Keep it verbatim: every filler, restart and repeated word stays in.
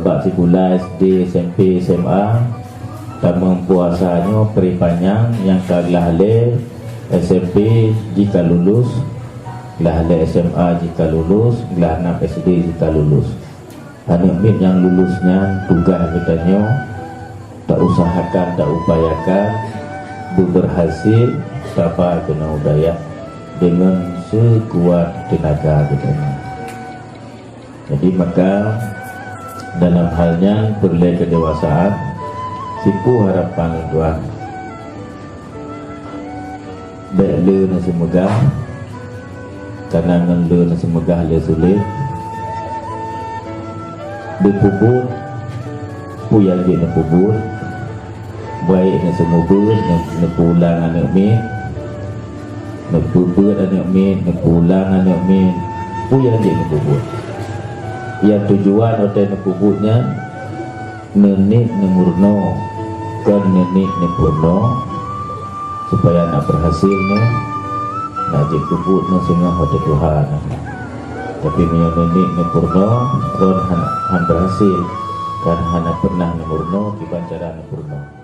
Bak sikula S D, S M P, S M A, tamong puasa nyoe peuripanyang nyang ka glah lé S M P jih ka lulus, glah lé S M A jih ka lulus, glah nam S D jih ka lulus. Aneuk miet nyang lulus nyan tugaih geutanyoe, tausahakan, taupayakan, beubeurhasil taba keunoe u dayah deungon seukuat teunaga geutanyoe. Jadi maka dalam hal nyan peureulée keudewasaan, sipu harapan lôn tuan. Bék le neuseumeugah, kana ngon le neuseumeugah le sulet. Beupeubuet, peue nyang jeuet neupeubuet, baik neuseumeubeuet, neu-, neupeuulang aneuk miet, neupeubuet aneuk miet, neupeuulang aneuk miet, peue nyang jeuet neupeubuet. Nyang tujuan watée neupeubuet nyan, neuniet neumeurunoe, kon neuniet neupeurunoe, supaya na beurhasil nyoe, na jeuet peubuet nyoe singoh watée tuha nyoe. Tapi meunyoe neuniet neupeurunoe, kon han, han beurhasil, kan hana peureunah neumeurunoe, kiban cara neupeurunoe.